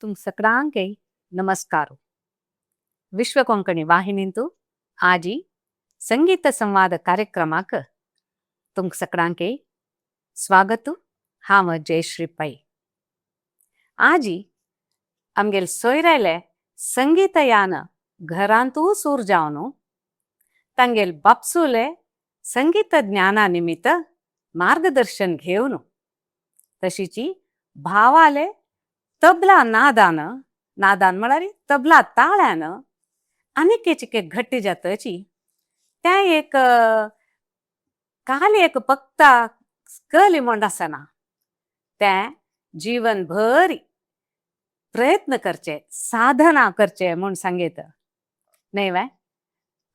तुम सगळ्यांक नमस्कार. विश्व कोंकणी वाहिनींतु आजी संगीत संवाद कार्यक्रमाक तुमक सगळ्यांक स्वागत. हांव जयश्री पै. आजी आमगेल सोयऱ्याले संगीतयान घरांतू सूर जावन तांगेल बापसूले संगीत ज्ञाना निमित्त मार्गदर्शन घेवन तशीची भावाले तबला नादान नादान म्हळ्यार तबला ताळ्यान आनीक एक घट्टी जातची त्या एक काल एक पक्ता कली म्हण आसना तें जीवनभर प्रयत्न करचे, साधना करचे म्हूण सांगीत न्हय वे.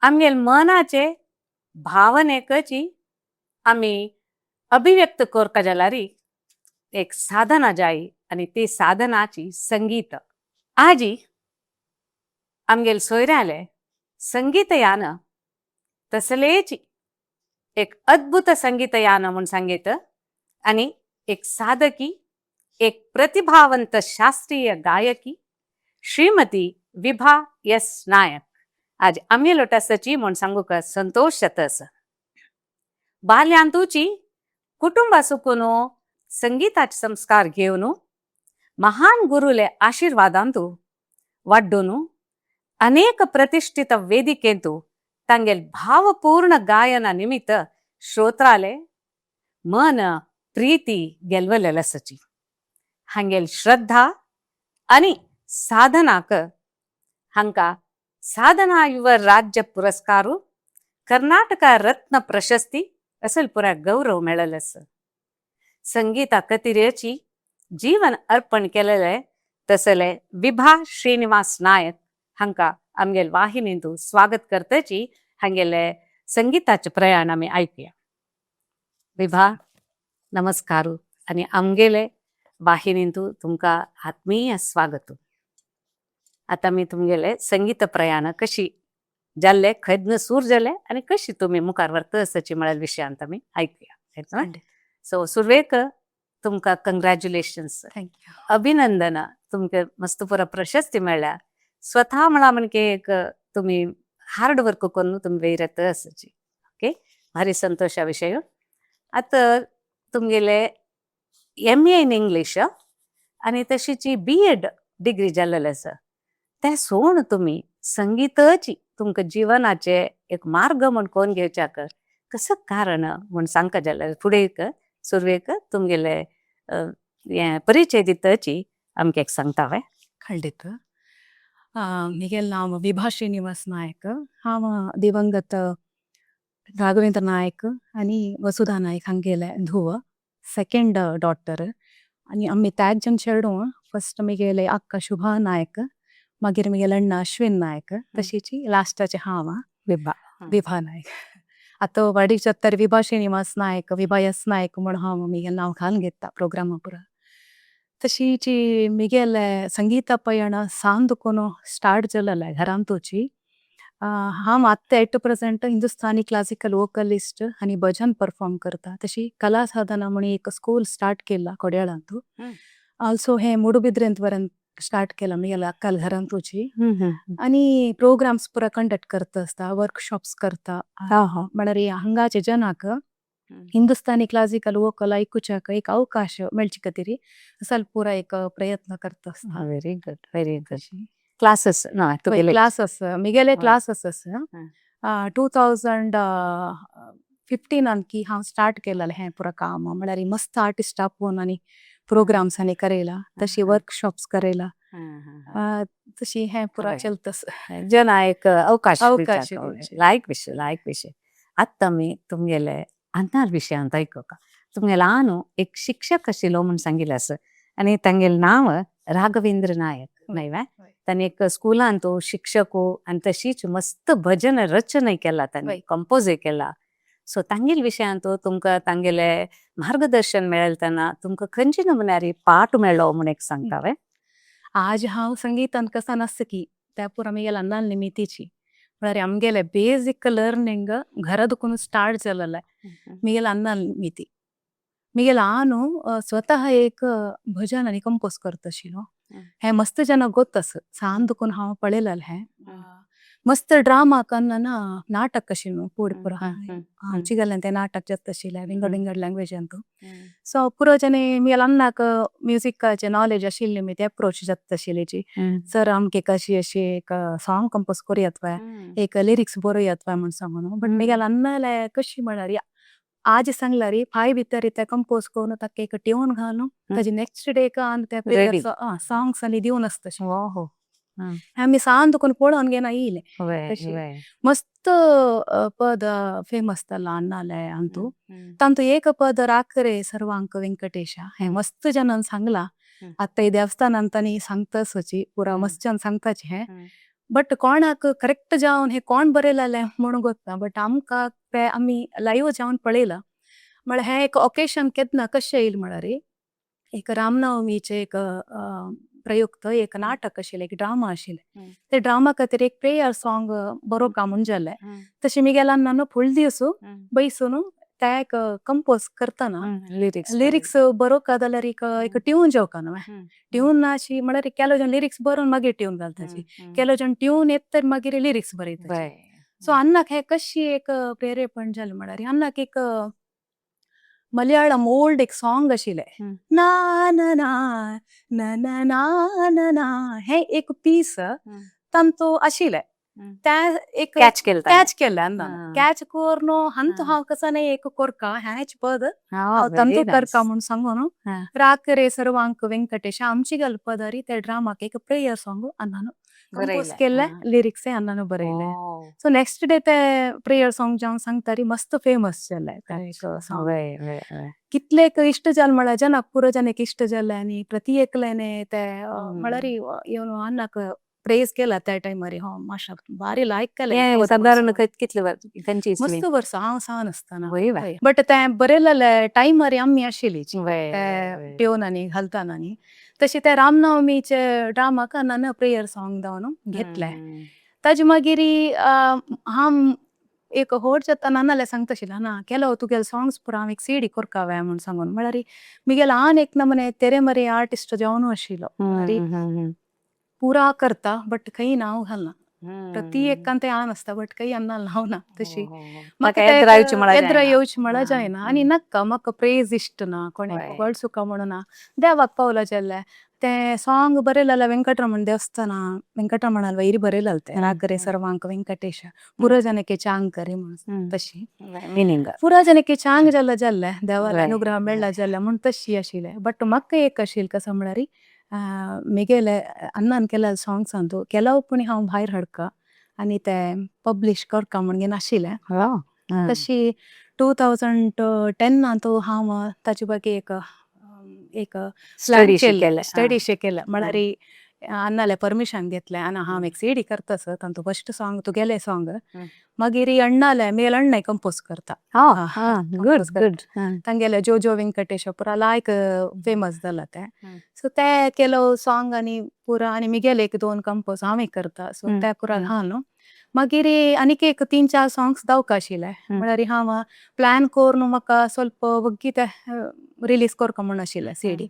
आमगेल मनाचे भावनेकची आमी अभिव्यक्त करता जाल्यार एक साधना जाय आनी ती साधनाची संगीत. आजी आमगेल सोयऱ्याले संगीतयान तसलेच एक अद्भुत संगीतयान म्हूण सांगीत आनी एक साधकी, एक प्रतिभावंत शास्त्रीय गायकी श्रीमती विभा एस नायक आज आमगेल आसाची म्हूण सांगूक संतोश जाता आसा. बाल्यांतूची कुटुंबा सुकून संगीताचे संस्कार घेवन महान गुरुले आशीर्वादांतु वाड्डून अनेक प्रतिष्ठित वेदिकेंतु तांगेल भावपूर्ण गायना निमित्त श्रोत्राले मन प्रीती गेल्वलेल आसाची. हांगेल श्रद्धा आनी साधनाक हांका साधना युव राज्य पुरस्कारू, कर्नाटक रत्न प्रशस्ती असल पुरा गौरव मेळ्ळेलो आसा. संगीता कतिरेची जीवन अर्पण केलेले तसले विभा श्रीनिवास नायक हांका आमगेल वाहिनींतु स्वागत करतची हांगेले संगीताचे प्रयाण आमी आयकुया. विभा, नमस्कार आनी आमगेले वाहिनींतु तुमकां आत्मीय स्वागत. आतां आमी तुमगेले संगीत प्रयाण कशी जाल्ले, खंयन सूर जाले आनी कशी तुमी मुखार व्हरता आसाची म्हळ्यार विशयांत आमी आयकुया. सो सुरवेक तुमकां कंग्रॅच्युलेशन्स. Thank you. अभिनंदन. तुमकां मस्त पुरा प्रशस्ती मेळ्ळ्या. स्वतः म्हणा म्हणजे एक तुमी हार्ड वर्क करून तुमी वयर येता आसाची. ओके, भारी संतोशा विशय. आतां तुमगेले एम ए इन इंग्लीश आनी तशीची बी एड डिग्री जाल्लेले आसा. तें सोण तुमी संगीताची तुमकां जिवनाचे एक मार्ग म्हूण कोण घेवच्याक कसं कारण म्हूण सांगता जाल्यार फुडें एक सुरवेक तुमगेले हें परिचय दितची आमकां एक सांगता वे. ಖಂಡಿತ. मिगेल नांव विभा श्रीनिवास नायक. हांव दिवंगत राघवेंद्र नायक आनी वसुधा नायक हांगेले धुव, सेकंड डॉटर. आनी आमी त्याच जन चेडूं. फर्स्ट मिगेले अक्का शुभा नायक, मागीर मिगेले अण्णा अश्विन नायक, तशीची लास्टाचे हांव. विभा. विभा नायक. आतां वाडीक जाता विभा श्रीनिवास नायक, विभा एस नायक म्हूण हांव मिगेले नांव घालून घेता प्रोग्रामा पुरा. तशीची मिगेले संगीत पयण सांदून स्टार्ट जालेलें घरांतूची. हांव आतां at present Hindustani classical vocalist आनी भजन परफॉर्म करता. तशी कला साधना म्हूण एक स्कूल स्टार्ट केला कोड्याळांतू. आल्सो हे मुडुबिद्रेंत वरन स्टार्ट केला मिगेले अक्काल घरांतूची आनी प्रोग्राम्स पुरा कंडक्ट करता आसता, वर्कशॉप्स करता. म्हळ्यार हांगाचे जनाक हिंदुस्तानी क्लासिकल वोकल आयकुच्याक एक अवकाश मेळचे खातीर असल पुरा एक प्रयत्न करता आसता. Very good, very good. Classes ना तुगेले? क्लासस मिगेले क्लासस आसा. 2015 की हांव स्टार्ट केलेलें हें पुरा काम. म्हळ्यार मस्त आर्टिस्ट आपोवन आनी प्रोग्राम्स आनी करयला, तशी वर्कशॉप्स करयला, तशी हें पुरा चलता. जना एक अवकाश. अवकाश. लायक विशय, लायक विशय. आतां आमी तुमगेले अन्नार विशयांत आयकुका. तुमगेले आनु एक शिक्षक आशिल्लो म्हूण सांगिल्लें आसा आनी तांगेलें नांव राघवेंद्र नायक न्हय वे? तांणी एक स्कुलांत शिक्षक आनी तशीच मस्त भजन रचना केला तांणी, कंपोजय केला. सो तांगेले विशयांत तुमकां तांगेले मार्गदर्शन मेळ्ळें तेन्ना तुमकां खंयचे नमुन्यार पाठ मेळ्ळो म्हूण एक सांगता वे. आज हांव संगीतान कसा नासता की त्या पुरा मिगेले अन्नाल निमितीची. म्हळ्यार आमगेले बेजीक लर्निंग घरा दुकून स्टार्ट जालेलें मिगेले अन्नाल निमिती. मिगेले आनु स्वतः एक भजन आनी कंपोज करता आशिल्लो. हें मस्त जाणां गोत आसा सान दुकून हांव पळयलेलें हें. मस्त ड्रामा कन्न ना नाटक कशें न्हू पूड पुरो आमचे गेल्ल्यान तें नाटक जाता आशिल्लें विंगड विंगड लँग्वेजांतू. सो पुरो जाणे मुगेल्या अन्नाक म्युजिकाचें नॉलेज आशिल्ली मी ते अप्रोच जाता आशिल्ली. सर आमकां एक अशी अशी एक सॉंग कंपोज करुयात व्हय, एक लिरिक्स बरोयात व्हय म्हूण सांगून. बट मुगेल्या अन्नाले कशी म्हळ्यार आज सांगल्यार फाय भितर ते कंपोज करून ताका एक ट्यून घालून ताजे नेक्स्ट डे ते सॉंग्स आनी दिवन आसता. आमी सान दुकून पळोवन घेना येयले. मस्त पद फेमस जाला अण्णाले अंतू. तांतू एक पद राखरे सर्वांक वेंकटेशा हें मस्त जाणान सांगलां. आतां देवस्थानान तांणी सांगता सोची पुरा मस्त जाण सांगताची हें. बट कोणाक करेक्ट जावन हें कोण बरयलेलें म्हणून गोत्ता, बट आमकां ते आमी लायव्ह जावन पळयलां. म्हळ्यार हें एक ओकेशन केन्ना कशें येयल म्हळ्यार एक रामनवमीचें एक प्रयुक्त एक नाटक आशिल्लें, एक ड्रामा आशिल्लें. ते ड्रामा खातीर एक प्रेयर सॉंग बरोवंक म्हूण जालें. तशें मुगेल्या अण्णान फुल दीस बैसून ते एक कंपोज करतना लिरिक्स बरोवंक जाल्यार एक एक ट्यून जेवका न्हू, ट्यून ना अशी म्हळ्यार केलो जाण लिरिक्स बरोवन मागीर ट्यून घालताची, केलो जाण ट्यून येत तर मागीर लिरिक्स बरयताची. सो अन्नाक हें कशी एक प्रेरेपण जालें म्हळ्यार अन्नाक एक मलयाळम ओल्ड एक सॉंग आशिल्लें, ना ना ना ना ना ना ना, हें एक पीस तांचो आशिल्लें. त्या एक कॅच केलं, कॅच केलें अन्नान, कॅच करून हंत हांव कसो न्ही एक कोरका हेंच पद हांव तंतू करका म्हूण सांगून राखरे सर्वांक वेंकटेश आमची गेल पदरी त्या ड्रामाक एक प्रेयर सॉंग अन्नान कंपोज केल्लें, लिरिक्स अन्नान बरयलें. सो नेक्स्ट डे ते प्रेयर सॉंग जावन सांगतारी मस्त फेमस जालें. कितले इश्ट जाल म्हळ्यार जनाक पुरो जनाक इश्ट जाले आनी प्रति एकल्याने ते म्हळ्यार येवन अन्नाक प्रेज केला त्या टायमार. हो माशा भारी लायक केलें. सादारण कितले खंयची? मस्त वर्सां हांव सान आसतना. बट ते बरयलेले टायमार आमी आशिल्ली ट्यून आनी घालतना न्ही. तशें ते रामनवमीचे ड्रामाक अन्नान प्रेयर सॉंग जावन घेतलें. ताजे मागीर हांव एक व्हड जाता नानाले सांगता आशिल्लें, ना केलो तुगेले सॉंग्स पुरो हांव एक सीडी करका व्हय म्हूण सांगून. म्हळ्यार मुगेलो आन एक नमुने तेरे मरे आर्टिस्ट जावन आशिल्लो, पुरा करता बट खंय नांव घालना. प्रति एकान ते आन आसता बट खंय अन्ना नांव ना तशी म्हाका एद्रा येवची म्हळ्यार जायना आनी नाका म्हाका प्रेज इश्ट ना, कोणें वळसुका म्हणून ना, देवाक पावला जाल्यार ते सॉंग बरयलेलें वेंकटरमण देवस्थाना वेंकटरमणाल वयर बरयलेलें तें राखरे सर्वांक वेंकटेश पुरजनके चांग करे म्हणून तशी मिनींग पुरजनके चांग जाल्यार जाल्लें देवाले अनुग्रह मेळ्ळा जाल्यार म्हूण तशी आशिल्लें. बट म्हाका एक आशिल्लें कसो म्हळ्यार मुगेले अन्नान केलेले सॉंग्स अंतू केलाव पूण हांव भायर हाडका आनी ते पब्लीश करका म्हूण नाशिल्लें. तशी 2010 हांव ताजे ಬಗ್ಗೆ एक एक स्टडी केलें. म्हळ्यार अन्नाले परमिशन घेतलें आनी हांव एक सीडी करता सर तांतू फस्ट सॉंग तुगेलें सॉंग, मागीर अण्णाले मुगेले अण्णाय कंपोज करता. Good good. तांगेले जो जो वेंकटेश पुरा लायक फेमस जाला तें. सो ते केलो सॉंग आनी पुरा आनी मुगेले एक दोन कंपोज हांव करता. सो ते पुरा घाल न्हू मागीर आनीक एक 3-4 सॉंग्स दावका आशिल्ले. म्हळ्यार हांव प्लॅन करून म्हाका ಸ್ವಲ್ಪ वग्गी ते रिलीज करका म्हूण आशिल्लें सीडी.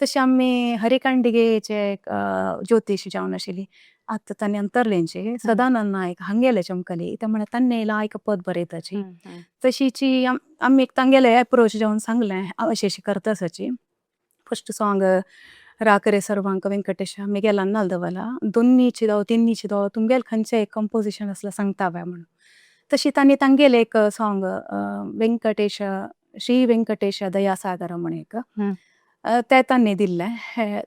तशें आमी हरिकांडिगेचे ज्योतिश जावन आशिल्ली आतां तांणी अंतरलेंची सदानंद नायक हांगेले चमकली ते म्हळ्यार तांणी लायक पद बरयताची. तशीची आमी एक तांगेले एप्रोच जावन सांगलें अशें अशें करता आसाची. फस्ट सॉंग राखरे सर्वांक वेंकटेश मुगेल्या अन्नाल दवरला, दोन्नीची दव तिन्नीची दव तुमगेले खंयचें एक कंपोजिशन आसल्यार सांगता व्हय म्हणून. तशी तांणी तांगेलें एक सॉंग वेंकटेश श्री वेंकटेश दयासागर म्हूण एक तें तांणी दिल्लें.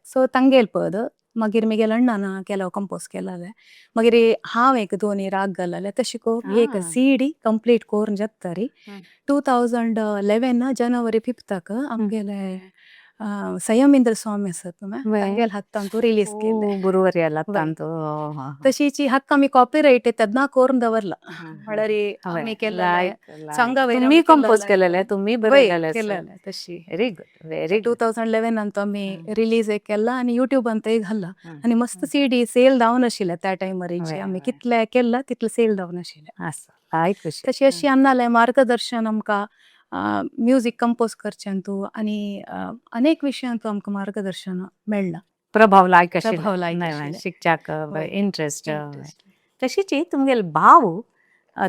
सो तांगेलें पद मागीर मुगेल्या अण्णान केलो कंपोज केलेलें. मागीर हांव एक दोन राग घाललेले तशें करून एक सीडी कंप्लीट करून जाता री 2011 जनवरी 5 आमगेले संयमेंद्र स्वामी आसात तांगेले हातान तो रिलीज केलें. गुरुवारी आतां. तशीची हाका आमी कॉपीरायट तेन्ना करून दवरला. म्हळ्यार आमी केलेलें सांगा तुम्ही कंपोज केलेलें, तुम्ही बरयलेलें केलेलें तशी. Very good very good. 2011 अंत आमी रिलीज एक केला आनी युट्यूब अंत घाला आनी मस्त सीडी सेल जावन आशिल्लें त्या टायमार. आमी कितले केला तितले सेल जावन आशिल्लें. तशी अशी अन्नालें मार्गदर्शन आमकां म्युजीक कंपोज करचें तूं आनी अनेक विशयांत आमकां मार्गदर्शन मेळ्ळां. प्रभाव लायक आशिल्ले. प्रभाव लायक नाही, आशिल्ले. शिकच्याक वय. इंट्रस्ट. Interest. तशीच तुमगेले भाव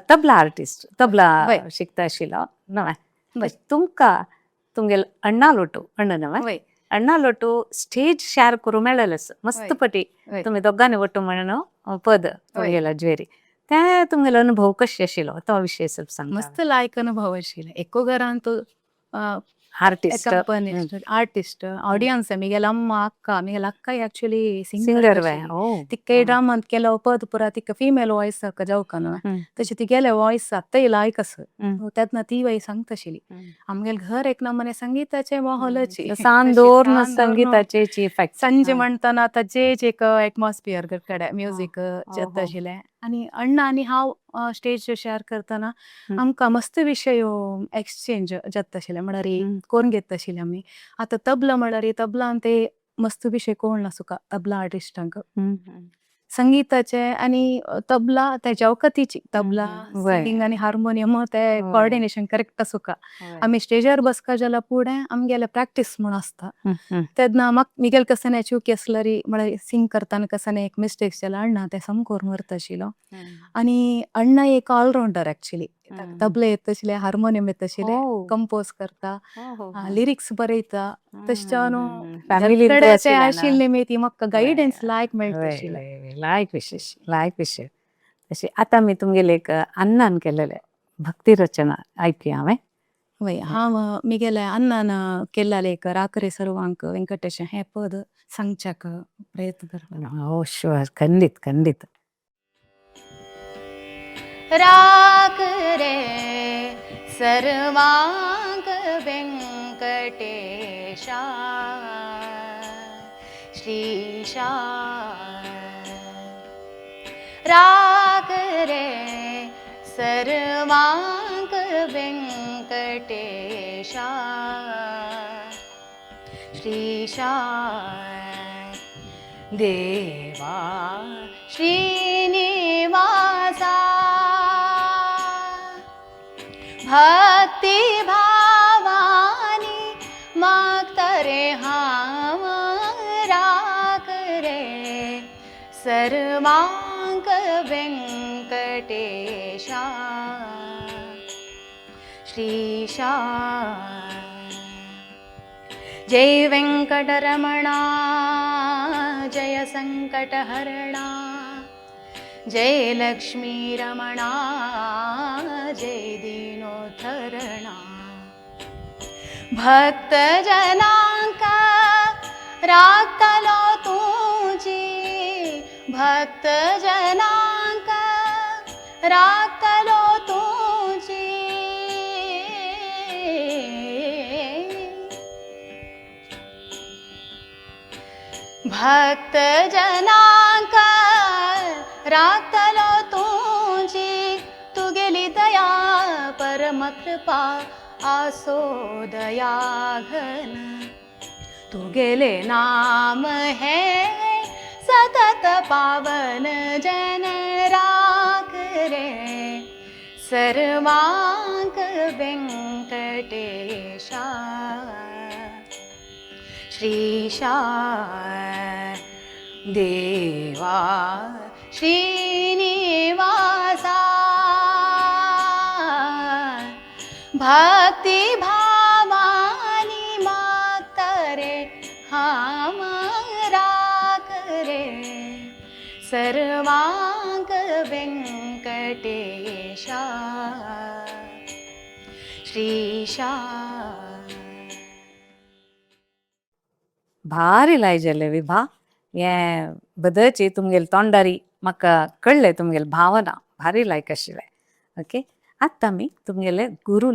तबला आर्टिस्ट, तबला वय. शिकता आशिल्लो नव्हे? वय. तुमकां तुमगेले अण्णा लोटू, अण्णा नव्हे? वय. अण्णा लोटू स्टेज शेअर करूं मेळ्ळेलें मस्त वय. पटी. वय. तुमी दोगांनी ಒಟ್ಟು म्हणून पद तुमगेला ज्वेरी ते तुमगेलो अनुभव कशें आशिल्लो तो विशय ಸ್ವಲ್ಪ सांगता. मस्त लायक अनुभव आशिल्ले एको घरांत आर्टिस्ट. आर्टिस्ट, ऑडियन्स, मिगेल अम्मा, अक्का. मिगेल अक्का एक्चुअली सिंगर. सिंगर. वे ओ. तिक्के ड्रामांत केलो पद पुरा तिका फिमेल वॉयस जावका न्हू, तशें तिगेले वॉयस आत्ताय लायक आसा. तेन्ना ती वय सांगता आशिल्ली, आमगेले घर एक नमुने संगीताचे माहोलाची. सांदोर संगीताचे इफेक्ट. संजे म्हणताना ताजेच एक एटमॉस्फियर कडेन म्युजीक जाता आशिल्लें. आनी अण्णा आनी हांव स्टेज शेअर करतना आमकां मस्त विशय एक्सचेंज जाता आशिल्ले, म्हळ्यार करून घेता आशिल्ले आमी. आतां तबला म्हळ्यार तबलान ते मस्त विशय कोण ना सुका तबला आर्टिस्टांक संगीताचे आनी तबला ते जवकतीची तबला सिंगींग आनी हार्मोनियम ते कॉर्डिनेशन करेक्ट आसुका. आमी स्टेजार बसका जाल्यार फुडें आमगेले प्रॅक्टीस म्हूण आसता, तेन्ना म्हाका मिगेल कसने चूक आसल्यार, म्हळ्यार सिंग करतना कसने एक मिस्टेक्स जाल्यार अण्णा ते सम करून व्हरता आशिल्लो. आनी अण्णा एक ऑलरावंडर एक्चुअली. तबला येता आशिल्लें, हार्मोनियम येता आशिल्लें, कंपोज करता, लिरिक्स बरयता. तशें जावन फॅमिली आशिल्ली मी ती म्हाका गायडन्स लायक मेळटा आशिल्लें. लायक विशेष, लायक विशय. तशें आतां आमी तुमगेले एक अन्नान केलेले भक्ती रचना आयकुया हांवें. वय, हांव मिगेले अन्नान केल्लें एक राकरे सर्वांक वेंकटेश हें पद सांगच्याक प्रयत्न करता. हो शुअर, खंडीत खंडीत. राक रे सर्वांक वेंकटेशा श्रीशा, राक रे सर्वांक वेंकटेशा श्रीशा, देवा श्रीनिवासा, भक्ती भावानी मागतरे हांव, राक रे सर्वांक वेंकटेशा श्रीशा. जय वेंकटरमणा जय संकटहरणा, जय लक्ष्मीरमणा जय दीनोद्धरणा. भक्तजनांका राखतलो तुजी, भक्तजनांका राखतलो तुजी, भक्तजनांका राखतलो तुजी, तुगेली दया परमकृपा आसो दया घन. तुगेले नाम है सतत पावन जन, राख रे सर्वांक वेंकटेशा श्रीशा, देवा श्रीनिवासा, भक्ती भावानी मागतरे हांव, राख रे सर्वांक वेंकटेशा श्रीशा. भारी लायजले विभा हें बदची तुमगेले तोंडारी म्हाका कळ्ळें तुमगेले भावना भारी लायक आशिल्लें. ओके, आतां आमी तुमगेले गुरू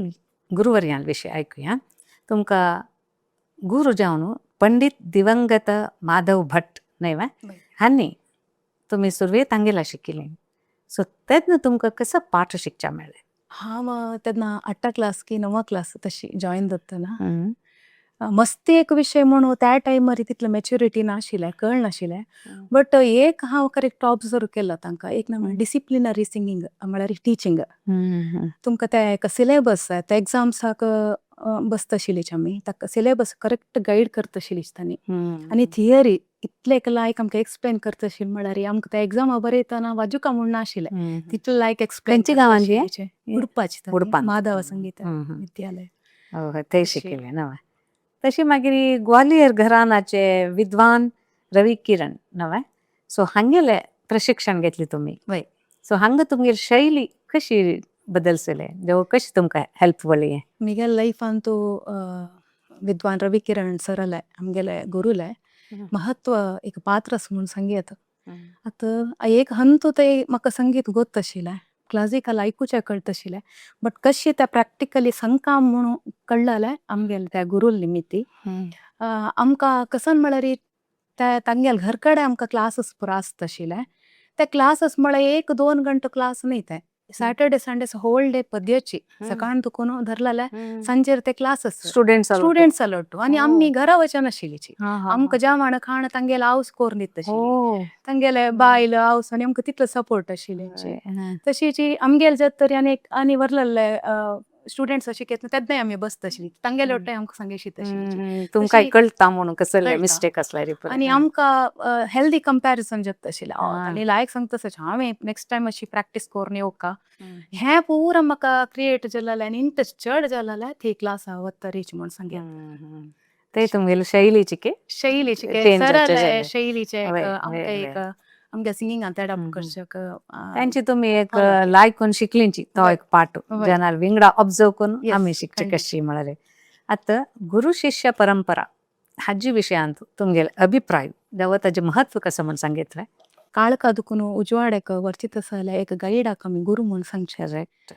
गुरुवर्यां विशय आयकुया. तुमकां गुरू जावन पंडीत दिवंगत माधव भट न्हय वा? हांणी तुमी सुरवेक तांगेला शिकिल्लीं, सो तेन्ना तुमकां कसो पाठ शिकच्या मेळ्ळें? हांव तेन्ना आठा क्लास की णवा क्लास तशी जॉयन जातना मस्ती एक विशय म्हणून त्या टायमार तितले मॅच्युरिटी नाशिल्लें, कळनाशिल्लें. बट एक हांव करेक्ट ऑब्जर्व केलां तांकां, एक ना डिसिप्लिनरी सिंगींग म्हळ्यार टिचींग. तुमकां ते एक सिलेबस ते एग्जाम्साक बसताशिल्लीच आमी. ताका सिलेबस करेक्ट गायड करताशिल्लीच तांणी. आनी थियरी इतले लायक आमकां एक्सप्लेन करताशिल्ले म्हळ्यार आमकां ते एग्जामा बरयतना वाजुका म्हूण नाशिल्लें, तितले लायक एक्सप्लेन. खंयच्या गांवांत? उडपाची. उडपांत. माधव संगीत विद्यालय. थंय शिकिल्लें नवें. तशी मागीर ग्वालियर घरानाचे विद्वान रवी किरण नवें, सो हांगेले प्रशिक्षण घेतले तुमी? वय. सो हांगा तुमगेली शैली कशी बदलसले, कशी तुमकां हेल्प जाली? मिगेल लायफांतू विद्वान रवी किरण सरले आमगेले गुरुले महत्व एक पात्र म्हूण सांगयेत. आतां एक हंत ते म्हाका संगीत गोत्त आशिल्लें, क्लासिकल आयकुचें कळटाशिल्लें, बट कशें तें प्रॅक्टिकली संगका म्हणून कळ्ळालें आमगेले त्या गुरूल निमित्ती. आमकां कसन म्हळ्यार ते तांगेले घर कडेन आमकां क्लासीस पुरा आसताशिल्ले. ते क्लासीस म्हळ्यार 1-2 गंटो क्लास न्ही, ते सॅटर्डे संडेस होल डे पद्याची सकाळ तुकून धरलेले संजेर ते क्लासीस. स्टुडंट्स? स्टुडंट्स अलोटू. आनी आमी घरा वचनाशिल्लीची, आमकां जेवण खाण तांगेले हावस करून दिताशिल्ली, तांगेले बायल हावस, आनी आमकां तितलो सपोर्ट आशिल्ले. तशीच आमगेले जात तरी आनी आनी वरलेले स्टुडंट्स शिकयता तेन्नाय आमी बसताशिल्ली तांगेले वाटेन, आमकां सांगे शिकताशिल्ली. तुमकां कळटा म्हणून कसले मिस्टेक आसल्यार. आनी आमकां हेल्दी कंपॅरिझन जाता आशिल्लें. आनी लायक सांगता हांवें नेक्स्ट टायम अशी प्रॅक्टीस करून येवका, हें पुरा म्हाका क्रिएट जालेलें आनी इंट्रस्ट चड जालेलें थंय क्लासा वतरीच म्हूण सांगया. ते तुमगेले शैलीची के शैलीचे, सरळ शैलीचे आमकां एक आमच्या सिंगिंगांत अडॉप्ट करच्याक. तांची तुमी एक लायकून शिकलींची तो एक पाठ जनार विंगडा ऑब्झर्व करून आमी शिकचे कशी म्हळ्यार. आतां गुरु शिष्य परंपरा हाजी विशयांत तुमगेले अभिप्राय जावं ताजें महत्व कसं म्हूण सांगितलें? काळखा दुखून उजवाडाक व्हरचीत आसा जाल्यार एक गायडाक आमी गुरू म्हूण सांगचें. करेक्ट.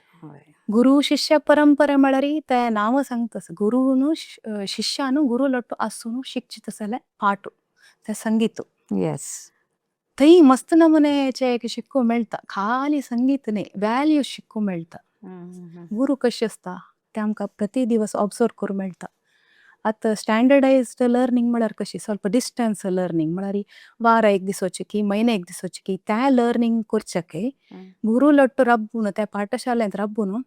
गुरु शिष्य परंपरा म्हळ्यार तें नांव सांगता, गुरू शिष्यान गुरू लट्टू आसून शिकचीत जाल्यार पाठ तें संगीत. थंय मस्त नमुनेचे एक शिकूंक मेळटा, खाली संगीत न्ही, व्हॅल्यू शिकूंक मेळटा. गुरू कशें आसता तें आमकां प्रति दिवस ऑब्जर्व करूंक मेळटा. आतां स्टँडर्डायज्ड लर्नींग म्हळ्यार कशी ಸ್ವಲ್ಪ ಡಿಸ್ಟೆನ್ಸ್ लर्नींग म्हळ्यार वाರ एक दीस वचकी, म्हयने एक दीस वचकी, त्या लर्नींग करच्याक गुरू लट्टू रब्बून त्या पाठशालेंत रब्बून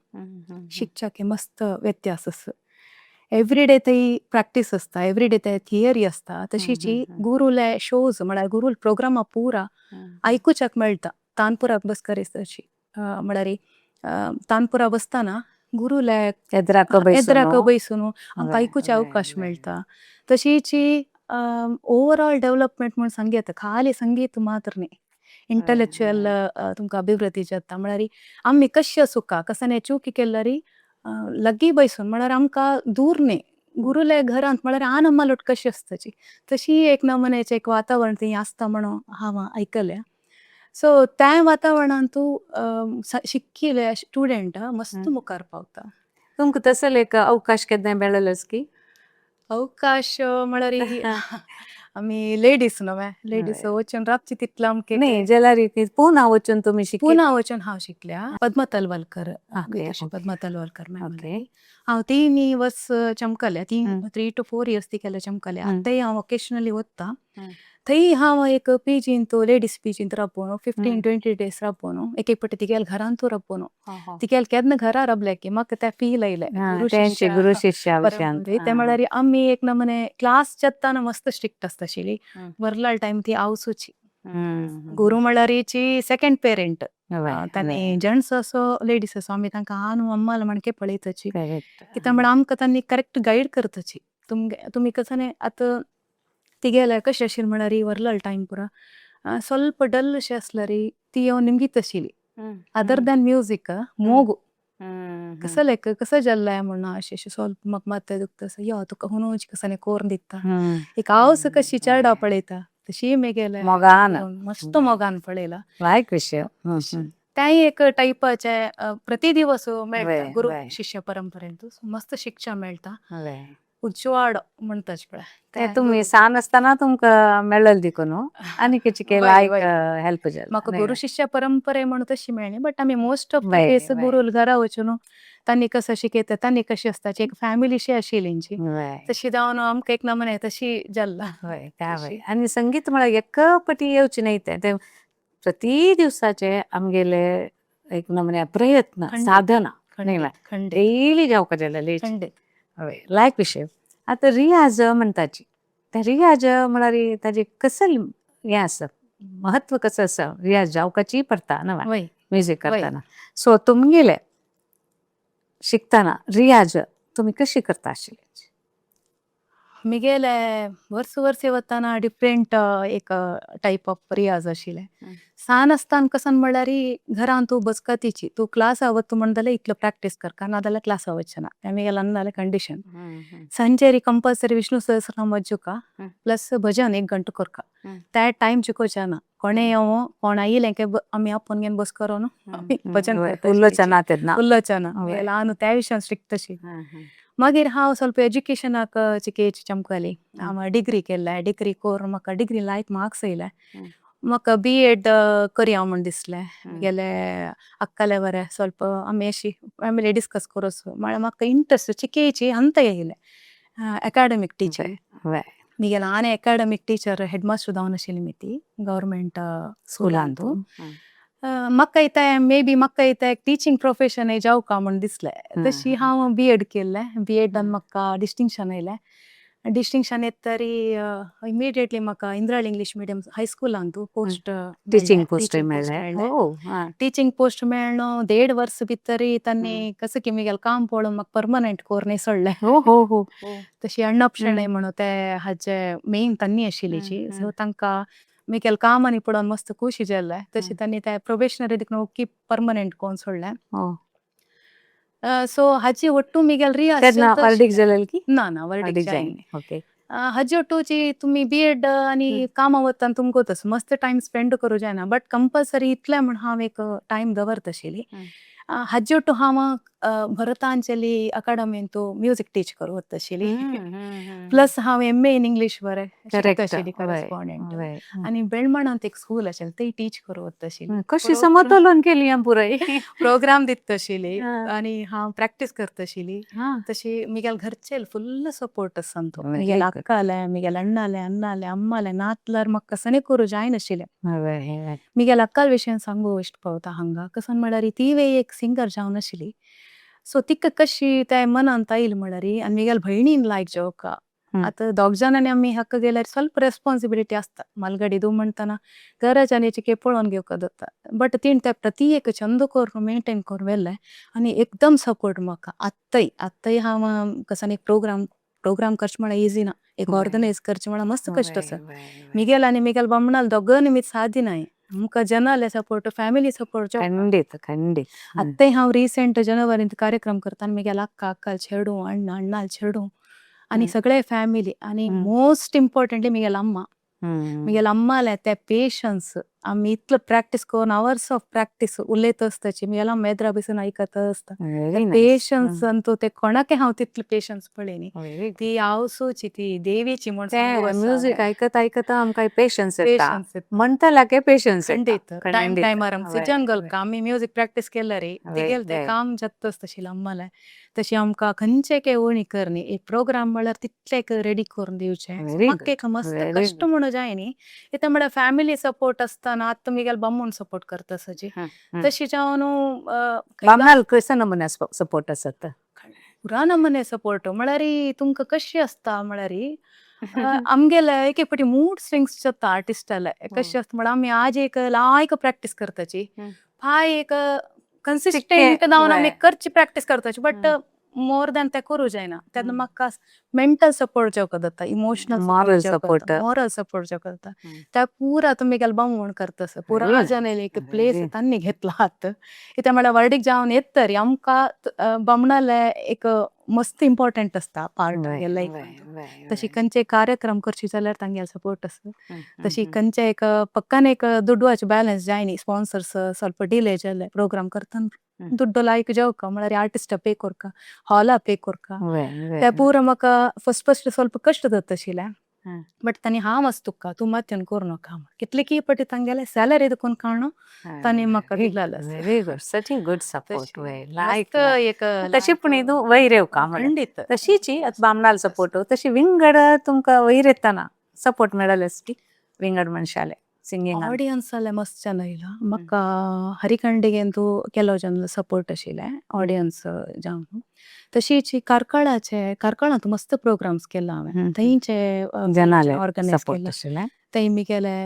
शिकच्याक मस्त व्यत्यास आसा. एवरी डे थंय प्रॅक्टीस आसता, एवरी डे ते थियरी आसता. तशीच गुरूले शोज म्हळ्यार गुरूल प्रोग्रामा पुरा आयकुच्याक मेळटा. तानपुरा बसकरीस तशी म्हळ्यार तानपुरा बसतना गुरूले एद्राक एद्राक बैसून आमकां आयकुचे अवकाश मेळटा. तशीच ओवरऑल डेव्हलपमेंट म्हूण सांगयेता, खाली संगीत मात्र न्ही, इंटलेक्चुअल तुमकां अभिवृद्धी जाता. म्हळ्यार आमी कशें आसूका कसने चुकी केल्यार लागीं बैसून, म्हळ्यार आमकां दूर न्ही, गुरूले घरांत म्हळ्यार आनमालोट कशी आसताची तशी एक नमुनेचें एक वातावरण थंय आसता म्हणून हांव आयकलें. सो त्या वातावरणांतू शिकिल्ले स्टुडंट मस्त मुखार पावता. तुमकां तसले एक अवकाश केन्ना मेळ्ळोच की? अवकाश म्हळ्यार आमी लेडीज न्हय, लेडीज वचून राबची तितलो आमकां न्ही, जाल्यार पुना वचून तुमी शिकली? पुना वचून हांव शिकल्या पद्मा तलवलकर, पद्मा तलवलकर मॅम. हांव 3 वर्स चमकल्या, 3 to 4 years ती केल्या चमकल्या. आतांय हांव ओकेजनली वता थंय. हांव एक पीजींत, लेडीज पीजींत राबोवन 15-20 डेज राबोवन, एक एक पाटी तिगेल्या घरांतू राबोवन, तिगेले केन्ना घरा राबले की म्हाका तें फील आयलें. गुरु शिष्य. ते म्हळ्यार आमी एक नमुने क्लास जाताना मस्त स्ट्रिक्ट आसताशिल्ली, वरलाल टायम ती आवसूची. गुरू म्हळ्यार सेकंड पेरंट तांणी, जेंट्स असो लेडीज असो, आमी तांकां आनु अम्माल म्हणके पळयताची. कित्याक म्हळ्यार आमकां तांणी करेक्ट गायड करताची. तुमगे तुमी कसने आतां तिगेले कशें आशिल्लें म्हळ्यार वरलाल टायम पुरा ಸ್ವಲ್ಪ डल शे आसल्यार ती येवन निमगीत आशिल्ली. अदर दॅन म्युजीक मोगु कसलेक कसं जाल्लें म्हणून अशें अशें ಸ್ವಲ್ಪ म्हाका माथें दुखता, यो तुका हुनूच कसने कोरून दिता. एक हांव कशी चेडा पळयता तशी मेगेले मोगान. मस्त मोगान पळयला. लायक विशय. तेंय एक टायपाचे प्रति दिवस मेळटा गुरू शिष्य परंपरेंत, मस्त शिक्षा मेळटा, उजवाड म्हणटाच पळय. ते तुमी सान आसतना तुमकां मेळ्ळें देखून आनी कितें लायक हेल्प जालें. म्हाका गुरू शिष्य परंपरे म्हणून तशी मेळ्ळी, बट आमी मोस्ट ऑफ the case गुरूल घरा वचून तांणी कसं शिकयता, तांणी कशी आसता, एक फॅमिलीशी आशिल्ली तशी जावन आमकां एक नमुने तशी जाल्ला. हय, त्या आनी संगीत म्हळ्यार एक पटी येवचें न्ही, तें प्रति दिवसाचे आमगेले एक नमुने प्रयत्न, साधना, डेली जावपा जाय. हय, लायक विशय. आतां रियाज म्हणटाची, त्या रियाज म्हळ्यार ताजे कसल हें आसा, म्हत्व कसं आसा? रियाज जावकाची पडटा ना वय. म्युजीक वय. करतना. सो तुमगेले शिकतना रियाज तुमी कशी करता आशिल्ले? मिगेले वर्स वर्स वतना डिफरंट एक टायप ऑफ रियाज आशिल्ले. सान आसतना कसन म्हणल्यार घरान तूं बसकतीची तूं क्लासा वता म्हण जाल्यार इतलो प्रॅक्टीस करका, नाजाल्यार क्लासा वचना, तें मिगेले अन्नाले कंडिशन. संजेरी कंपल्सरी विष्णु सहस्रनाम वज्जुका, प्लस भजन एक गंटो करका. त्या टायम चुकोवचें ना. कोणे येवं कोण आयिलें काय आमी आपोवन घेवन बस करोन आमी भजन करता. उलोवचें तेन्ना. उलोवचें ना. ल्हान त्या विशयान स्ट्रिक्ट अशी. मागीर हांव ಸ್ವಲ್ಪ एज्युकेशनाक चिकेची चमकली. हांव डिग्री केल्ले. डिग्री करून म्हाका डिग्री लायक मार्क्स येयले. म्हाका बी एड करया म्हूण दिसलें. गेले अक्काले बरें ಸ್ವಲ್ಪ आमी अशी फॅमिली डिस्कस करूं म्हळ्यार म्हाका इंट्रस्ट चिकेची अंत येयले अकाडेमीक टिचर. मिगेले आनी अकाडेमीक टिचर हेड मास्टर जावन आशिल्ली मी गव्हर्मेंट स्कुलांतू. म्हाका इतें मे बी म्हाका इतें टिचींग प्रोफेशन जावका म्हूण दिसलें. तशी हांव बी एड केल्लें. बी एडान म्हाका डिस्टिंक्शन येयलें. डिस्टिंक्शन येत तरी इमिडिएटली म्हाका इंद्रायणी इंग्लीश मिडियम हायस्कुलांतू पोस्ट टिचींग पोस्ट मेळ्ळें. टिचींग पोस्ट मेळ्ळो 1.5 वर्स भितरी तांणी कसं की मिगेलें काम पळोवन म्हाका पर्मनंट कोरून सोडलें. हो हो हो तशी अण्णप शणै म्हणून ते हाजे मेन तन्नी आशिल्लीची. सो तांकां मिगेलें काम आनी पळोवन मस्त खुशी जालें. तशी तांणी ते प्रोबेशनरी देखून ओके पर्मनंट कोरून सोडलें. सो हाजी ಒಟ್ಟು मिगेल रियाज तेन्ना वर्डीक जालें की? ना ना, वर्डीक जायना. ओके. हाजे ಒಟ್ಟುची तुमी बी एड आनी कामां वता तुमकां तसो मस्त टायम स्पेंड करूं जायना, बट कंपल्सरी इतलें म्हूण हांव एक टायम दवरता आशिल्ली. हाजे ಒಟ್ಟು हांव भरतांजली अकाडमींतू म्युजीक टीच करूं वता आशिल्ली. प्लस हांव एम ए इन इंग्लीश बरें शिकता आशिल्ली करस्पॉन्डंट. आनी बेळमणांत एक स्कूल आशिल्लें, थंय टीच करूं वता आशिल्ली. कशी समतोलन केली पुराय? प्रोग्राम दिता आशिल्ली आनी हांव प्रॅक्टीस करता आशिल्ली. तशी मिगेले घरचे फुल सपोर्ट आसा तो. मिगेले अक्काले, मिगेले अण्णाले, अन्नाले, अम्माले नातल्यार म्हाका कसं करूं जायनाशिल्लें. मिगेले अक्काल विशयान सांगू इश्ट पावता हांगा. कसं म्हळ्यार तीवय एक सिंगर जावन आशिल्ली. सो तिका कशी ते मनांत आयली म्हळ्यार आनी मिगेले भयणीन लायक जावका. आतां दोग जाणांनी आमी हाका गेल्यार ಸ್ವಲ್ಪ ರೆस्ಪಾನ್सिबिलिटी आसता. मालगडी म्हणटना घराच्यानी चिके पळोवन घेवका जाता, बट तीण ते प्रति एक चंद करून मेंटेन करून व्हेलें आनी एकदम सपोर्ट म्हाका. आत्तय आत्तय हांव कसो एक प्रोग्राम प्रोग्राम करचें म्हळ्यार इजी ना. एक ऑर्गनायज करचें म्हळ्यार मस्त कश्ट आसा. मिगेल आनी मिगेल बामणाल दोगांय निमित्त साध्य नाय. आमकां जनाले सपोर्ट, फॅमिली सपोर्ट. खंडीत खंडीत. आत्तय हांव रिसेंट जनवरींत कार्यक्रम करता आनी मिगेल अक्का, अक्काल चेडूं, अण्णा, अण्णाल चेडूं आनी सगळे फॅमिली आनी मोस्ट इम्पॉर्टंटली मिगेल अम्मा. मिगेल अम्माले ते पेशन्स. आमी इतलो प्रॅक्टीस करून आवर्स ऑफ प्रॅक्टीस उलयत आसताची, मिगेल अम्मा एदरा बसून आयकत आसता. पेशन्स अंतू ते कोणाकय हांव तितलो पेशन्स पळयनी. ती आवसूची ती देवीची म्हूण. म्युजीक आयकता आयकता आमकां पेशन्स येता, म्हणटल्याक पेशन्स. खंडीत. टायम टायमार सिजन घालका आमी म्युजीक प्रॅक्टीस केल्यार तिगेले ते काम जाता आसता अम्माले. तशी आमकां खंयचे काय उणी करनी, एक प्रोग्राम म्हळ्यार तितले एक रेडी करून दिवचें म्हाका एक मस्त कश्ट म्हणून जायनी. कित्याक म्हळ्यार फॅमिली सपोर्ट आसतना आतां मिगेल बामूण सपोर्ट करता सजी तशी जावन. बामणाल कसो नमुने सपोर्ट आसता? पुरा नमुने सपोर्ट. म्हळ्यार तुमकां कशी आसता म्हळ्यार आमगेले एक एक फावटी मूड स्विंग्स जाता आर्टिस्टाले. कशें आसता म्हळ्यार आमी आज एक लायक प्रॅक्टीस करताची, फाय एक कन्सिस्टंट जावन आमी करची प्रॅक्टीस करताची, बट मोर दॅन ते करूं जायना. तेन्ना म्हाका मेंटल सपोर्ट जेवका जाता, emotional moral support. Moral support जेवका जाता. त्या पुरा तुमी बामण करता पुरा जनेल एक प्लेस तांणी घेतला हात. कित्याक म्हळ्यार वर्डीक जावन येत तरी आमकां बामणाले एक मस्त इम्पॉर्टंट आसता पार्ट लायफान. तशी खंयचे कार्यक्रम करची जाल्यार तांगेलो सपोर्ट आसता. तशी खंयचे एक पक्कान एक दुडवाचे बॅलन्स जायनी, स्पॉन्सर्स ಸ್ವಲ್ಪ डिले जाले प्रोग्राम करतना, दुड्डो लायक जावका म्हळ्यार आर्टिस्टा पे कोरका, हॉला पे कोरका, ते पुरा म्हाका फर्स्ट फर्स्ट ಸ್ವಲ್ಪ कश्ट जाता आशिल्लें. बट तांणी हांव आसा तुका, तूं मातयेन करूं नाका. कितले की पटी तांगेले सॅलरी देखून काडून तांणी म्हाका दिलेलें. Very good, such a good support. मस्त एक. तशी पूण ಇದು वयर येवका. खंडीत. तशीची बामणाल सपोर्ट तशी विंगड तुमकां वयर येतना सपोर्ट मेळलेस की विंगड मनशाले. सिंगिंगान? ऑडियन्स जाल्यार मस्त जन आयला म्हाका. हरिखंडिगे अंतू ಕೆಲವು ಜನ सपोर्ट आशिल्ले ऑडियन्स जावन. तशीच कार्कळाचे, कार्कळांत मस्त प्रोग्राम्स केला हांवें. थंयचे जनाले ऑर्गनायज सपोर्ट केला. आशिल्ले. थंय मिगेले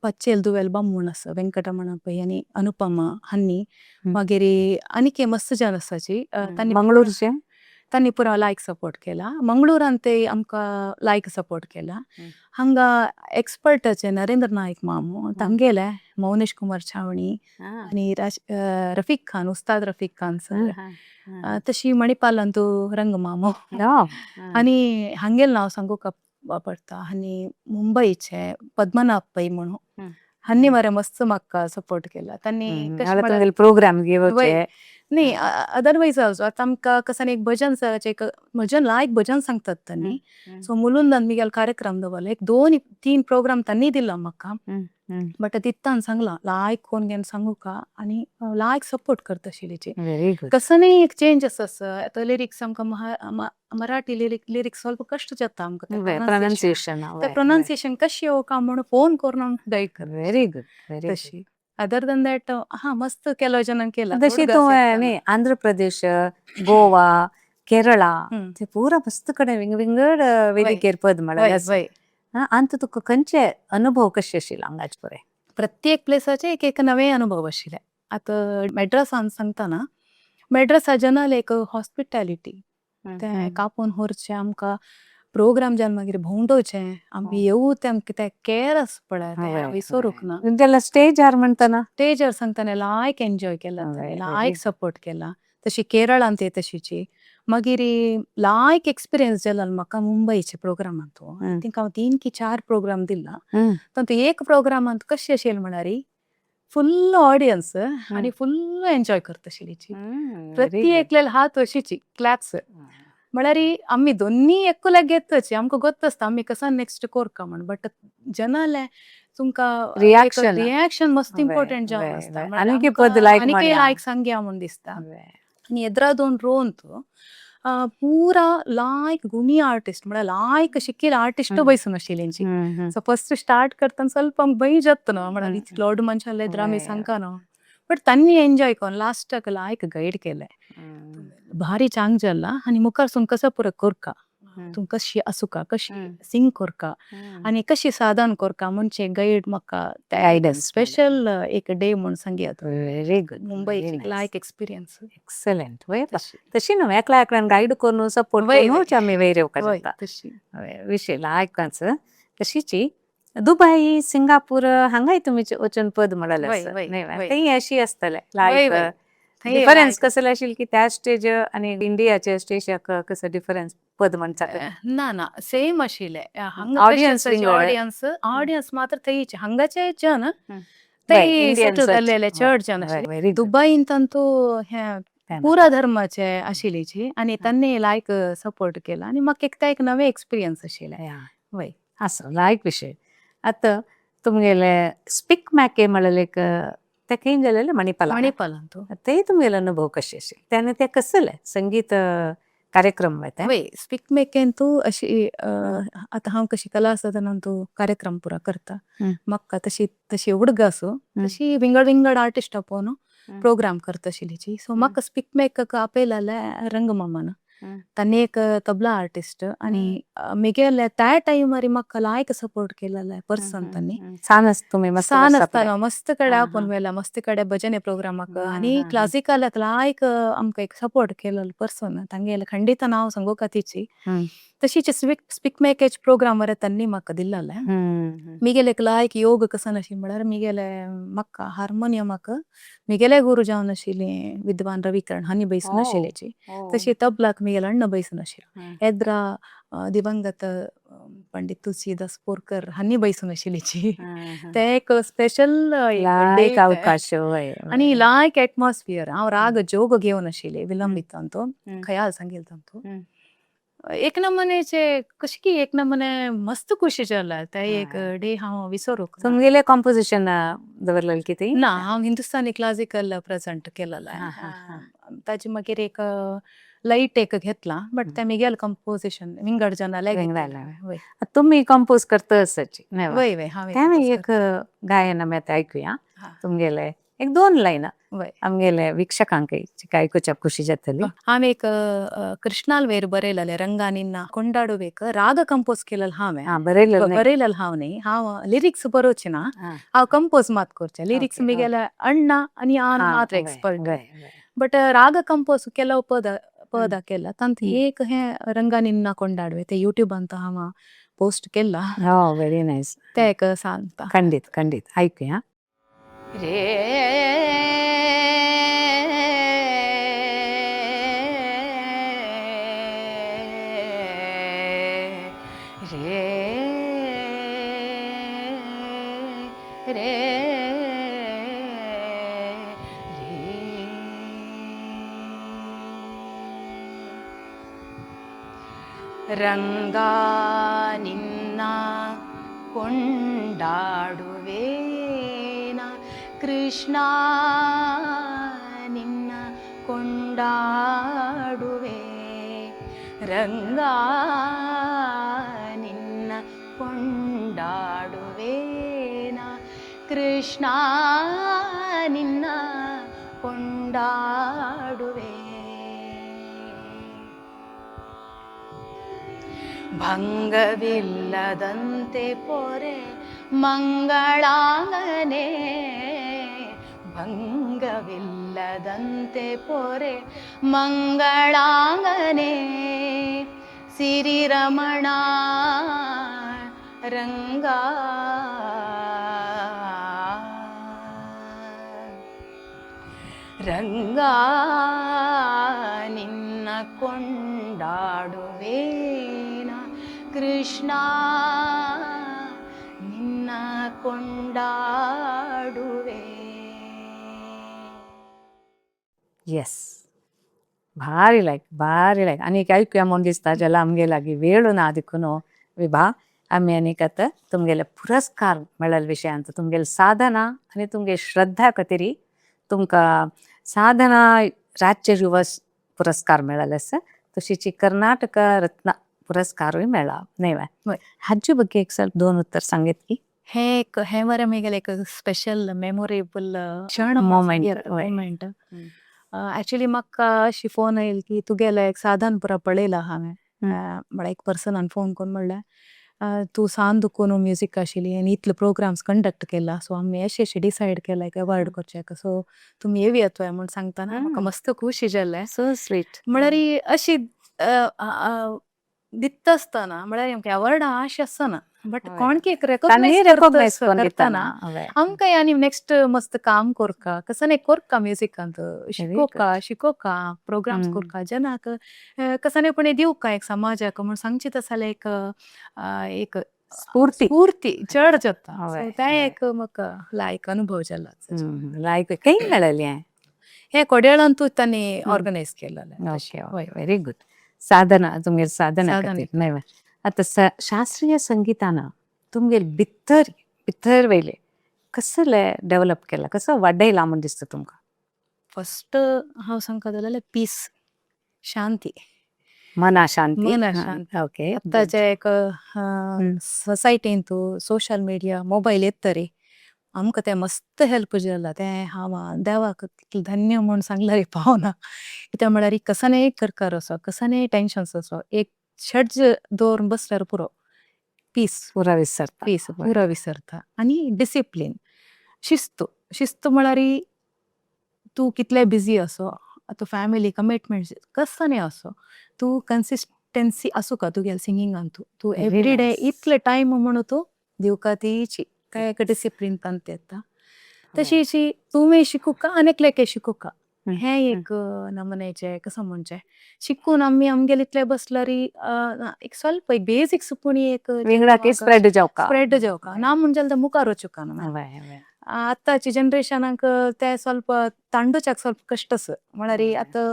पच्चेल दुवेल बामूण आसा, वेंकटरमण पै आनी अनुपमा हन्नी, मागीर आनीक मस्त जन आसाची तांणी. मंगळूरचे? तांणी पुरा लायक सपोर्ट केला. मंगळूरान ते आमकां लायक सपोर्ट केला. हांगा एक्सपर्टाचे नरेंद्र नायक मामू, तांगेले मौनेश कुमार छावणी आनी रफीक खान, उस्ताद रफीक खान सर, तशी मणिपालांतू रंग मामू आनी हांगेल नांव सांगूंक पडटा. आनी मुंबयचे पद्मनाभ पै म्हणून, हांणी मरे मस्त म्हाका सपोर्ट केला तांणी. तुमगेले प्रोग्राम घेवचे? न्ही, अदरवायज ऑल्सो. आतां आमकां कसन एक भजन, एक भजन लायक भजन सांगतात तांणी. सो मुलुंदान मिगेलो कार्यक्रम दवरलो, एक दोन तीन प्रोग्राम तांणी दिला म्हाका. बट दित्तान सांगला लायक कोण घेवन सांगूका आनी लायक सपोर्ट करता आशिल्ली. Very good. कसनय एक चेंजस आसा. आतां लिरिक्स आमकां मराठी लिरिक्स ಸ್ವಲ್ಪ कश्ट जाता आमकां. प्रोनाउन्सिएशन. ते प्रोनाउन्सिएशन कशें येवका म्हणून फोन करून आमकां गायड करता. Very good, very good. तशी अदर दॅन that हा मस्त केलो जनान केला. तशी तूं न्ही आंध्र प्रदेश, गोवा, केरळा ते पुरा मस्त कडेन विंग विंगड वेदिकेर पद म्हळ्यार. अंत तुका खंयचे अनुभव कशे आशिल्ले हांगाचे पळय? प्रत्येक प्लेसाचे एक एक नवे अनुभव आशिल्ले. आतां मेड्रासान सांगतना, मेड्रासा जनाले एक हॉस्पिटॅलिटी, ते कापून व्हरचें आमकां, प्रोग्राम जावन मागीर भोंवडोवचें आमी येवू, ते आमकां ते केर आसा पळय, तें विसरूंक ना. जाल्यार स्टेजार म्हणटना? स्टेजार सांगतना लायक एन्जॉय केला, लायक सपोर्ट केला. तशी केरळांत ते तशीची. मागीर लायक एक्सपिरियन्स जालो म्हाका मुंबयचे प्रोग्रामांत. थिंका हांव 3 की 4 प्रोग्राम दिला. तातूंत एक प्रोग्रामांत कशें आशिल्लें म्हळ्यार फुल ऑडियन्स आनी फुल एन्जॉय करता आशिल्ली. प्रति एकल्याले हात अशीची क्लॅप्स, म्हळ्यार आमी दोन्नी एकूलाक घेतची, आमकां गोत्त आसता आमी कसा नेक्स्ट कोरका म्हण, बट जनाले तुमकां रिएक्शन. रिएक्शन मस्त इम्पॉर्टंट जावन आसता. आनीक पद लायक. आनीक लायक सांगया म्हूण दिसता. आनी येद्रा दोन रो अंतू पूरा लायक गुणी आर्टिस्ट, म्हळ्यार लायक शिकिल्ले आर्टिस्ट बैसून आशिल्ली. सो फस्ट स्टार्ट करतना ಸ್ವಲ್ಪ आमकां भंय जाता न्हू, म्हळ्यार इतलो व्हड मनशां एदरा आमी सांगका न्हू, बट तांणी एन्जॉय करून लास्टाक लायक गायड केलें. भारी चांग जाला आनी मुखार कसो पुरो करका, तूं कशी आसुका, कशी सिंग करका आनी कशी साधन करका म्हणजे गायड म्हाका. गायडन्स. स्पेशल एक डे म्हूण सांगया. Very good. Mumbai लायक एक्सपिरियन्स. एक्सलंट. तशी न्हू एकल्या एकल्यान गायड करून सपोर्ट करून आमी वयर येवपाक जाता. तशी. विशय लायकाच. तशीची दुबय, सिंगापूर हांगाय तुमी वचून पद म्हणलें. थंय अशी आसतले लायक डिफरन्स कसले आशिल्ले की त्या स्टेज आनी इंडियाच्या स्टेजाक कसो डिफरन्स पद म्हणचाक? ना ना, सेम आशिल्ले हांगा. ऑडियन्स. ऑडियन्स, ऑडियन्स मात्र थंयचे हांगाचे जन थंय सेटल जाल्लेले चड जन आशिल्ले. दुबयंत हे पुरा धर्माचे आशिल्लीची आनी तांणी लायक सपोर्ट केला आनी म्हाका एक ते एक नवे एक्सपिरियन्स आशिल्ले. वय, आसो लायक विशय. आतां तुमगेले स्पिक मॅके म्हणलें एक, ते खंय जालेले? मणिपाला? मणिपालांतू. ते तुमगेले अनुभव कशे आशिल्ले ते ते कसले संगीत कार्यक्रम ते? वय, स्पिक मेकेंतू अशी आतां हांव कशी कला सदनांतू कार्यक्रम पुरा करता, म्हाका तशी तशी उडग आसूं तशी विंगड विंगड आर्टिस्ट आपोवन प्रोग्राम करता आशिल्लीची. सो म्हाका स्पिक मेकाक आपयलेलें रंगमामान. तांणी एक तबला आर्टिस्ट आनी मिगेले त्या टायमार म्हाका लायक सपोर्ट केलेले पर्सन तांणी. सान आसता तुमी मस्त. सान आसतना मस्त कडेन आपोवन व्हेला, मस्त कडेन भजने प्रोग्रामाक आनी क्लासिकलाक लायक आमकां एक सपोर्ट केलेलो पर्सन. तांगेले खंडित नांव सांगूका तिची. तशीच स्पिक मेकेज प्रोग्राम वरे तांणी म्हाका दिल्लेले. मिगेले लायक योग कसन अशी म्हळ्यार मिगेले म्हाका हार्मोनियमाक मिगेले गुरू जावन आशिल्ली विद्वान रविकरण हांणी बैसून आशिल्ल्याची. तशी तबलाक मिगेले अण्ण बैसून आशिल्लो, एद्रा दिवंगत पंडित तुलसीदास बोरकर हांणी बैसून आशिल्ल्याची. ते एक स्पेशल. लायक अवकाश. आनी लायक एटमॉस्फियर. हांव राग जोग घेवन आशिल्ले, विलंबित अंतू खयाल सांगील तांतू. एक नमुनेचे कशी की एक नमुने मस्त खुशी जाला. ते एक डे हांव विसरूंक. तुमगेले कॉम्पोजिशन दवरलेले कितें? ना, हांव हिंदुस्तानी क्लासिकल प्रेझेंट केलेलें. ताजे मागीर एक लायट एक घेतला, बट ते मिगेल कंपोजिशन विंगड जनाले. विंगडाले. वय. तुमी कंपोज करता आसाची न्हय वा? वय वय, हांवें तें compose एक गायन आमी आतां आयकुया. हा. तुमगेले एक दोन लायनां वय. आमगेले वीक्षकांकय आयकुच्या खुशी जातली. हांवें एक कृष्णाल वेर बरयलेले, ರಂಗ ನಿನ್ನ ಕೊಂಡಾಡುವೆಕ್. ರಾಗ ಕಂಪೋಸ್ केलेल हांवें. हा, बरयलें न्हय? बरयलेल हांव न्ही, हांव लिरिक्स बरोवचे ना. हांव कंपोज मात करचे, लिरिक्स मिगेले अण्णा आनी हांव मात्र एक्सपर्ट. वय वय. बट राग कंपोज ಕೆಲವು ಪದ ಪದ ಕೆಲ್ಲ ತಂತ. ಏಕ್ ಹೇ ರಂಗ ನಿನ್ನ ಕೊಂಡಾಡುವೆ, ते ಯೂಟ್ಯೂಬ್ ಅಂತ ಹಾವ ಪೋಸ್ಟ್ ಕೆಲ್ಲ. हो, व्हेरी नायस. ते एक सांगता. खंडीत खंडीत, ऐकूया. रे रे रे रे, ರಂಗ ನಿನ್ನ ಕೊಂಡಾಡುವೇನ, ಕೃಷ್ಣ ನಿನ್ನ ಕೊಂಡಾಡುವೆ, ರಂಗ ನಿನ್ನ ಕೊಂಡಾಡುವೇನ, ಕೃಷ್ಣ ನಿನ್ನ ಕೊಂಡಾಡುವೆ. ಭಂಗವಿಲ್ಲದಂತೆ ಪೊರೆ ಮಂಗಳಾಂಗನೆ, ಭಂಗವಿಲ್ಲದಂತೆ ಪೊರೆ ಮಂಗಳಾಂಗನೆ, ಸಿರಿರಮಣ ರಂಗ, ರಂಗ ನಿನ್ನ ಕೊಂಡಾಡುವೇನ, ಕೃಷ್ಣ ನಿನ್ನ ಕೊಂಡಾಡುವೆ. येस, भारी लायक, भारी लायक. आनी एक ऐकूया म्हूण दिसता, जाल्यार आमगे लागीं वेळ ना. देखून विभा, आमी आनीक आतां तुमगेले पुरस्कार मेळ्ळेले विशयांत, तुमगेले साधना आनी तुमगे श्रद्धा खातीर तुमकां साधना राज्य युवा पुरस्कार मेळ्ळेले आसा, तशीच कर्नाटक रत्न पुरस्कारूय मेळ्ळा न्हय वा? वय. हाजे ಬಗ್ಗೆ एक ಸ್ವಲ್ಪ दोन उत्तर सांगीत की. हे एक हे मरे मिगेले एक स्पेशल मेमोरेबल क्षण. Moment, वय. मोमेंट. ऍक्च्युली म्हाका अशी फोन येयल की तुगेले एक साधन पुरा पळयला हांवें. म्हळ्यार एक पर्सनान फोन करून म्हणलें, तूं सान दुखून म्युजीक आशिल्ली आनी इतले प्रोग्राम्स कंडक्ट केला, सो आमी अशें अशें डिसायड केला एक अवॉर्ड करचें, सो तुमी येवयात म्हूण सांगतना म्हाका मस्त खुशी जालें. So sweet. म्हळ्यार अशी दिता आसतना, म्हळ्यार आमकां अवॉर्डा आश आसना, बट कोणकी एक तांणी रेकॉग्नायज रेकॉग्नायज करून करतना दितना. आमकां आनी नेक्स्ट मस्त काम करका, कसं कोरका म्युजिकांत शिकोवका शिकोवका, प्रोग्राम्स करका, जनाक कसं पण दिवका एक समाजाक म्हूण सांगची तसले एक एक स्फूर्ती. स्फूर्ती चड जाता. सो तें एक म्हाका लायक अनुभव जाला. लायक. खंय मेळ्ळेलें हें? हे कोड्याळांतूच तांणी ऑर्गनायज केलेलें. Okay, very good. साधना, तुमगेले साधना साधना. खातीर न्हय वा? आतां शास्त्रीय संगीतान तुमगेले भितर भितर वयले कसले डेव्हलप केला, कसो वाडयला म्हूण दिसता तुमकां? फस्ट हांव सांगता जाल्यार पीस, शांती. मना शांती. मना शांती. आतांचे एक सोसायटींतू सोशल मिडिया, मोबायल येतरी आमकां तें मस्त हेल्प जाला. तें हांव देवाक धन्य म्हूण सांगल्यार पावना. कित्याक म्हळ्यार कसनेय करकार असो, कसनेय टेंशन्स असो, एक षड्ज दवरून बसल्यार पुरो, पीस. पुरा विसरता. पीस, पुरा विसरता. आनी डिसिप्लीन, शिस्त. शिस्त म्हळ्यार तूं कितलें बिजी असो, आतां फॅमिली कमिटमेंट्स कसनेय असो, तूं कन्सिस्टन्सी आसूका तुगेल्या सिंगिंगान, तूं तूं एवरी डे इतले टायम म्हणून तूं दिवका तीची काय एक डिसिप्लीन तांत येता. तशी तुवें शिकूका आनी एकल्याक शिकूका, हें एक नमुनेचें. कसो म्हणचें, शिकून आमी आमगेले इतले बसल्यार एक ಸ್ವಲ್ಪ एक बेसिक्स पूण एक विंगडाकी स्प्रेड जावका. स्प्रेड जावका ना म्हण जाल्यार मुखार वचूका ना. वय वय. आतांच्या जनरेशनाक ते ಸ್ವಲ್ಪ तांडुच्याक ಸ್ವಲ್ಪ कश्ट. म्हळ्यार आतां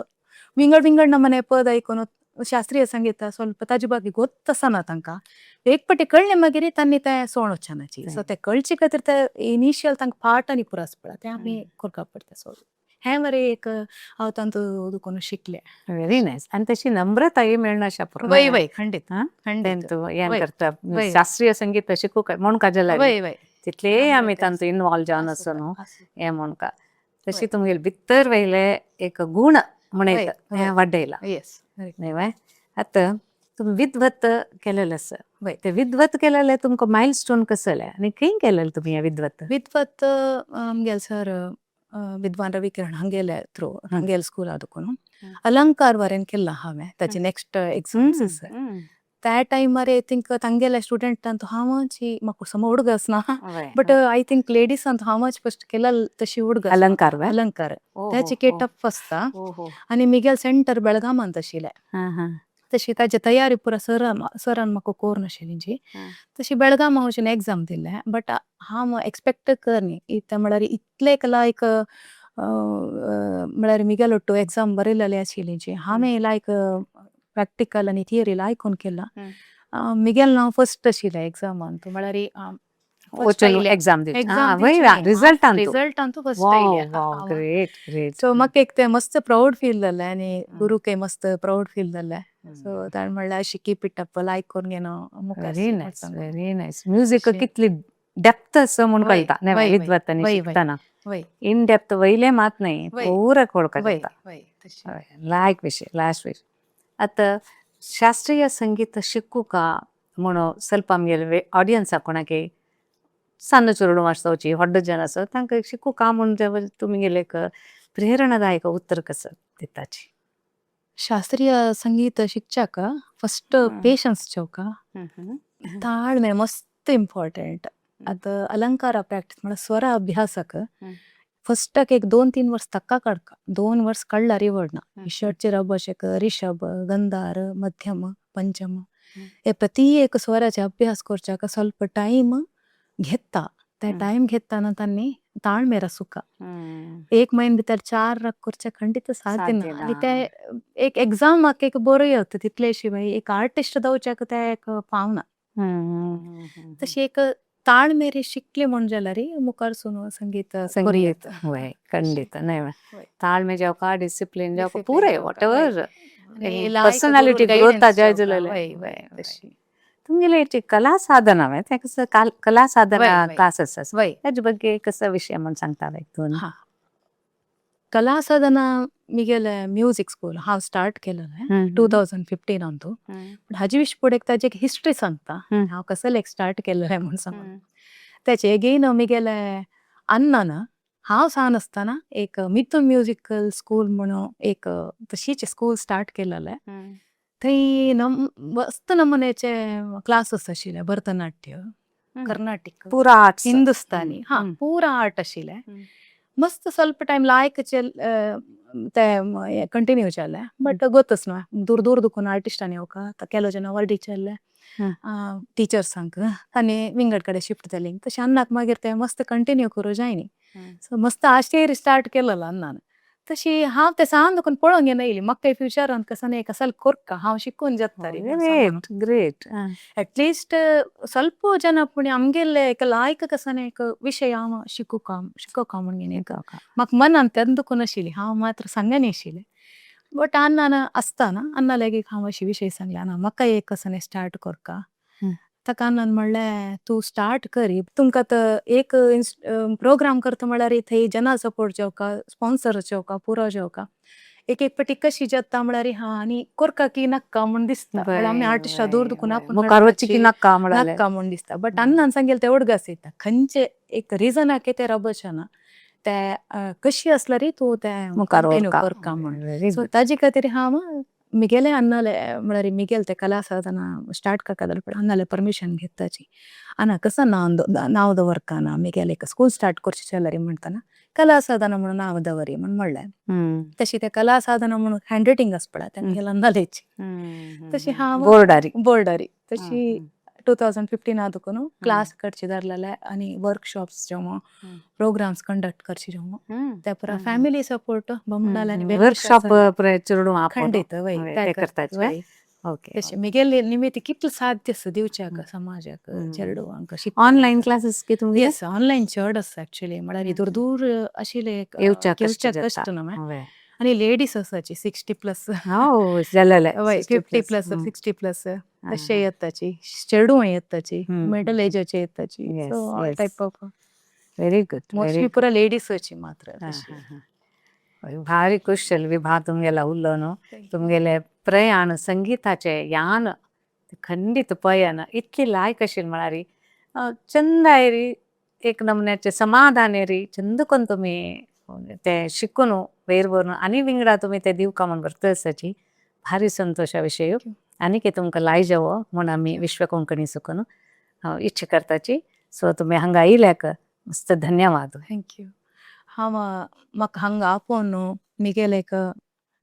विंगड विंगड नमने पद आयकून शास्त्रीय संगीत ಸ್ವಲ್ಪ ताजे ಬಗ್ಗೆ ಗೊತ್ತಸना तांकां. एक पटी कळ्ळें मागीर तांणी तें सोण वचनाची. सो ते कळचे खातीर ते इनिशियल तांकां पाठ आनी पुरास पडटा, तें आमी करपाक पडटा. सो हें मरे एक हांव तांतू दुकोन शिकलें. Very nice. आनी तशी नम्रताय मेळना पुरो. वय वय, खंडीत. हा? खंडीत. तेंतू हें वय करता. वय. शास्त्रीय संगीत शिकूंक म्हूण काजा लागली. वय वय. तितलेय आमी तांतू इन्वॉल्व जावन आसा न्हू, हें म्हणका तशी तुमगेले भितर वयले एक गुण म्हणयता हें वाडयला. येस. न्ही व्हय? आतां तुमी विद्वत केलेलें आसा. वय. ते विद्वत केलेलें तुमकां मायल स्टोन कसलें आनी खंय केलेलें तुमी हें विद्वत? विद्वत आमगेले सर विद्वान रवी किरण हांगेले थ्रू, हांगेले स्कूला दुकून अलंकार वरेन केल्ला हांवें ताची नेक्स्ट एक्झाम्स आसा. त्या टायमार I think तांगेले स्टुडंटांत हांवची म्हाका सम उडगस ना, बट I think लेडीजांत हांवच फस्ट केला तशी उडगस. अलंकार व्हय? अलंकार त्याची टफ आसता आनी मिगेल सेंटर बेळगामांत आशिल्लें. तशी ताची तयारी पुरा सरान सरान म्हाका कोर नाशिल्ली. तशी बेळगाम वचून एग्जाम दिल्लें, बट हांव एक्सपेक्ट करनी इतलें म्हळ्यार इतलें लायक म्हळ्यार मिगेल ಒಟ್ಟು एग्जाम बरयलेली आशिल्ली. हांवें लायक प्रॅक्टिकल आनी थियरी आयकून केला. मिगेल नांव फस्ट आशिल्लें एग्जामान, म्हळ्यार वचून एग्जाम दिवची. एग्जाम. रिजल्ट? रिजल्टांतू फस्ट आयलें. Great great. सो म्हाका एक तें मस्त प्रावड फील जालें आनी गुरुकय मस्त प्रावड फील जालें. सो ताणें म्हणलें, अशी कीप it up, लायक करून घेनो. Very nice, very nice. Music कितली डेप्थ आसा म्हूण कळटा विद्वत आनी शिकतना. इन डेप्थ वयले मात न्हय, पूरा कळका जाता. लायक विशय, लास्ट विशय. आतां शास्त्रीय संगीत शिकूका म्हणून ಸ್ವಲ್ಪ आमगेले ऑडियन्साक कोणाकय ಸಣ್ಣ चेडूं आसोची, व्हडलो जन आसो, तांकां शिकूका म्हूण तुमगेलें एक प्रेरणादायक उत्तर कसं दिताची? शास्त्रीय संगीत शिकच्याक फस्ट पेशन्स चौका, ತಾಳ್ಮೆ ಮಸ್ತ್ ಇಂಪಾರ್ಟೆಂಟ್. ಅದು ಅಲಂಕಾರ ಪ್ರಾಕ್ಟೀಸ್ म्हळ्यार ಸ್ವರ ಅಭ್ಯಾಸक फस्टाक एक 2-3 वर्स तक्का काडका, 2 वर्स कळ्ळारी वडना. षड्ज अभ्यासक, ऋषभ, गंधार, मध्यम, पंचम हे प्रತಿ एक स्वराचे अभ्यास करच्याक ಸ್ವಲ್ಪ टायम घेता. ते टायम घेताना तांणी ताळमेर सुख. एक म्हयन भितर 4 करचे खंडीत साध्य ना. आनी ते एक एग्जामाक एक बरो येता तितले शिवाय एक आर्टिस्ट जावच्याक ते एक पावना. तशी एक ताळमेर शिकले म्हूण जाल्यार मुखार सुन संगीत. संगीत वय, ಖಂಡಿತ. ತಾಳ್ಮೆ जावका, डिसिप्लिन जावका, पूरे what ever personality growth जाय जाल्यार. तुमगेले कला साधना तें कसं कला साधना क्लास आसा, ताजे ಬಗ್ಗೆ कसो विशय म्हूण सांगता दोन? हा, कला साधना मिगेले म्युजीक स्कूल हांव स्टार्ट केलेलें 2015 अंतू. बट हाजी विश फुडें ताजी एक हिस्ट्री सांगता, हांव कसले एक स्टार्ट केलेलें म्हूण सांगून. ताचे एगेन मिगेले अन्नान हांव सान आसतना एक मिथून म्युजिकल स्कूल म्हणून एक तशीच स्कूल स्टार्ट केलेलें. थंय मस्त नमुन्याचे क्लासीस आशिल्ले, भरतनाट्य, कर्नाटीक, पुरा आर्ट्स, हिंदुस्तानी, हा, पुरा आर्ट आशिल्लें. मस्त ಸ್ವಲ್ಪ टायम लायक ते कंटिन्यू जालें, बट गोतच न्हय दूर दूर दुकून आर्टिस्टांनी येवका, केलो जन वर्डीचे आसले टिचर्सांक आनी विंगड कडेन शिफ्ट जाली. तशें अन्नाक मागीर तें मस्त कंटिन्यू करूं जायनी. सो मस्त आशेर स्टार्ट केलेलो अन्नान. तशी हांव तें सान दुकून पळोवंक घेवन येयली, म्हाका फ्युचरान कसो न्ही कसल कोरका हांव शिकून जाता. Great great. At least ಸ್ವಲ್ಪ ಜನ ಪುಣಿ आमगेले एक लायक कसन एक विशय हांव शिकूका शिकोवका म्हूण एक म्हाका मनान तेन्ना दुखून आशिल्ली. हांव मात्र सांगनी आशिल्लें, बट अन्नान आसतना अन्ना लेगीत हांव अशी विशय सांगले, अन्ना म्हाका एक कसो स्टार्ट कोरका. ताका अन्नान म्हणलें, तूं स्टार्ट करी, तुमकां आतां एक प्रोग्राम करता म्हळ्यार थंय जना सपोर्ट जेवका, स्पॉन्सर जेवका, पुरो जेवका. एक एक पटी कशी जाता म्हळ्यार हा आनी कोरका की नाका म्हूण दिसता. आमी आर्टिस्टा दूर दुखून आपूण मुखार वचची की नाका म्हळ्यार नाका म्हूण दिसता. बट अन्नान सांगेल ते उडगास येता, खंयचे एक रिजनाक ते रबचना ते कशी आसल्यार तूं तें मुखार कंटिन्यू करका म्हूण. सो ताजे खातीर हांव मिगेले अन्नाले म्हळ्यार मिगेल ते कला साधना स्टार्ट करता जाल्यार अन्नाले परमिशन घेताची. आना कसो नांव नांव दवरकाना मिगेले एक स्कूल स्टार्ट करचे जाल्यार म्हणटना कला साधना म्हणून नांव दवरी म्हूण म्हणलें. तशी ते कला साधना म्हणून हँड रायटींग आसा पळय तें अन्नालेची तशी हांव बोर्डारी. बोर्डारी तशी 2015 दुकून क्लास करची धरलेले आनी वर्कशॉप्स जेवो, प्रोग्राम्स कंडक्ट करची जेवो. त्या पुरा फॅमिली सपोर्ट बमणाले. वर्कशॉप चेडूं खंडीत वय करताच. तशें मिगेले निमित्त कितलें साध्य आसा दिवच्याक समाजाक, चेडवांक. ऑनलायन क्लासीस की तुमगे? येस, ऑनलायन चड आसा एक्चुअली. म्हळ्यार दूर दूर आशिल्ले येवच्याक कश्ट येवच्याक जाता. कश्ट न्हू. आनी लेडीज आसाची 60+. हो, जालेले. वय, 50+, 60+ तशे येताची, चेडवां येताची, middle एजाचे येताची. So all type of. Very good. Mostly पुरा लेडीसाची मात्र तशी. भारी कुशल विभा तुमगेला उल्लो न्हू. तुमगेले प्रयाण, संगीताचे यान खंडीत पयन इतली लायक आशिल्ली म्हळ्यार चंद आयरी, एक नमुन्याचे समाधान येरी चंद कोन्न तुमी ते शिकून वयर व्हरून आनी विंगडा तुमी ते दिवका म्हूण व्हरता आसाची. भारी संतोशा विशय. आनी तुमकां लाय जावो म्हूण आमी विश्व कोंकणी सुकून इच्छा करताची. सो तुमी हांगा आयल्याक मस्त धन्यवाद. Thank you. हांव म्हाका हांगा आपोवन मिगेले एक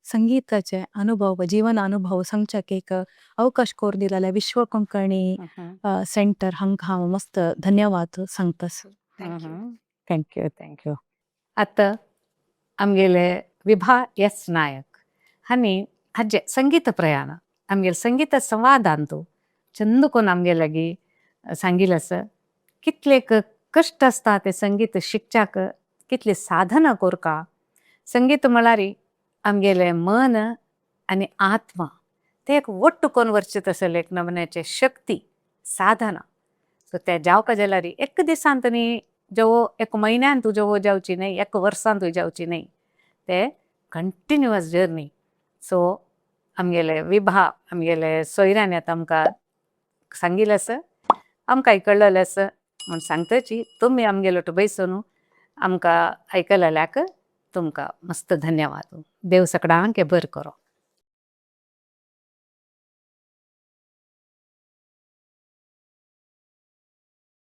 संगीताचे अनुभव, जीवन अनुभव सांगच्याक एक अवकाश करून दिलेले विश्व कोंकणी सेंटर हांका हांव मस्त धन्यवाद सांगता. Thank you. Thank you, thank you. आतां आमगेले विभा एस नायक हांणी हाजे संगीत प्रयाण, आमगेले संगीत संवादांतू चंद कोन्न आमगे लागीं सांगिल्लें आसा, कितले कश्ट आसता ते संगीत शिकच्याक, कितली साधना कोरका. संगीत म्हळ्यार आमगेलें मन आनी आत्मा ते एक वट्ट कोन्न व्हरचें तसलें एक नमुन्याचें शक्ती साधना. सो ते जावपा जाल्यार एक दिसांत न्ही जेवो, एक म्हयन्यांत जेवो जावची न्हय, एक वर्सांतूय जावची न्हय, ते कंटिन्युअस जर्नी. सो आमगेले विभा आमगेले सोयऱ्यांनी आतां आमकां सांगिल्लें आसा, आमकां कळ्ळलें आसा म्हूण सांगताची. तुमी आमगेलो बैसून आमकां आयकलेल्याक तुमकां मस्त धन्यवाद. देव सगळ्यांक बरें करो.